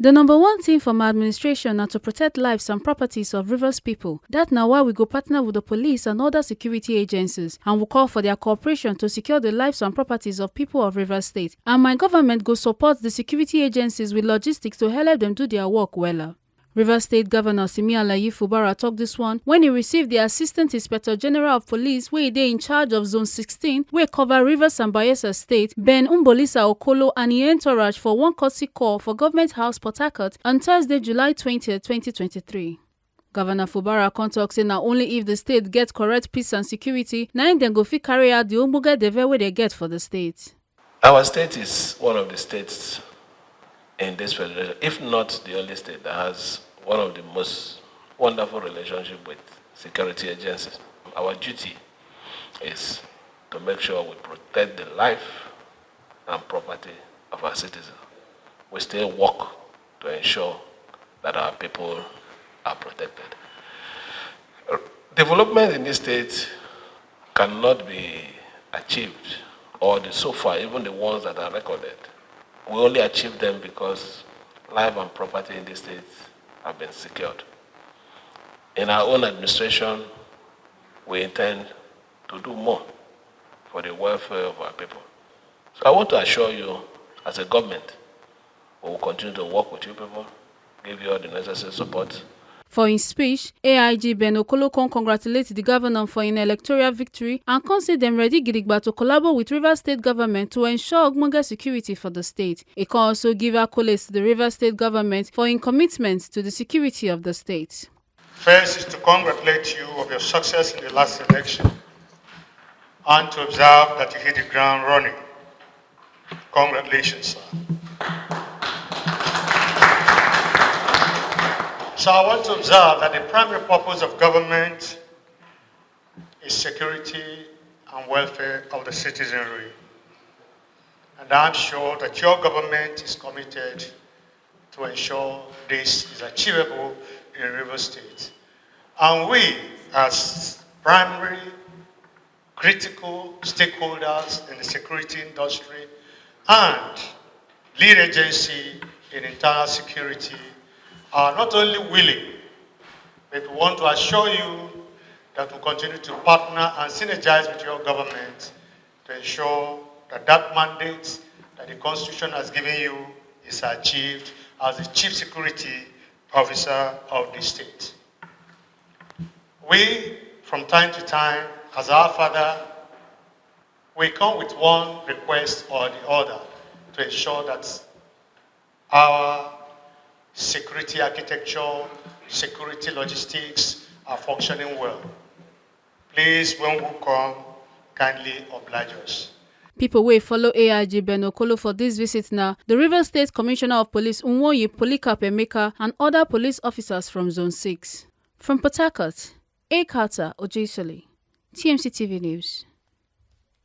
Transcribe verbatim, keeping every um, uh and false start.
The number one thing for my administration na to protect lives and properties of Rivers people. That na why we go partner with the police and other security agencies, and we call for their cooperation to secure the lives and properties of people of Rivers State. And my government go support the security agencies with logistics to help them do their work wella. Rivers State Governor Simi Alayi Fubara talk this one when he received the Assistant Inspector General of Police wey dey in charge of Zone sixteen wey cover Rivers and Bayelsa State, Ben Umbolisa Okolo, and im entourage for one courtesy call for Government House, Port Harcourt, on Thursday, July twentieth, twenty twenty-three. Governor Fubara come talk say na only if the state get correct peace and security, na im dem go fit carry out the ogbonge deve wey dem get for the state. Our state is one of the states in this federation, if not the only state, that has one of the most wonderful relationship with security agencies. Our duty is to make sure we protect the life and property of our citizens. We still work to ensure that our people are protected. Development in this state cannot be achieved, or the, so far, even the ones that are recorded, we only achieve them because life and property in this state have been secured. In our own administration, we intend to do more for the welfare of our people. So I want to assure you, as a government, we will continue to work with you people, give you all the necessary support. For im speech, A I G Ben Okolo come congratulate the governor for im electoral victory and come say dem ready gidigba to collabo with Rivers State government to ensure ogbonge security for the state. E come also give accolades to the Rivers State government for im commitment to the security of the state. First is to congratulate you of your success in the last election and to observe that you hit the ground running. Congratulations, sir. So I want to observe that the primary purpose of government is security and welfare of the citizenry. And I'm sure that your government is committed to ensure this is achievable in Rivers State. And we, as primary critical stakeholders in the security industry and lead agency in internal security, are not only willing, but we want to assure you that we continue to partner and synergize with your government to ensure that that mandate that the Constitution has given you is achieved as the Chief Security Officer of the state. We, from time to time, as our father, we come with one request or the other to ensure that our security architecture, security logistics are functioning well. Please, when we come, kindly oblige us. People wey follow A I G Ben Okolo for this visit na the Rivers State Commissioner of Police Nwoye Polycarp Emeka and other police officers from Zone six. From Port Harcourt, A Carter Ojesole, T M C T V News.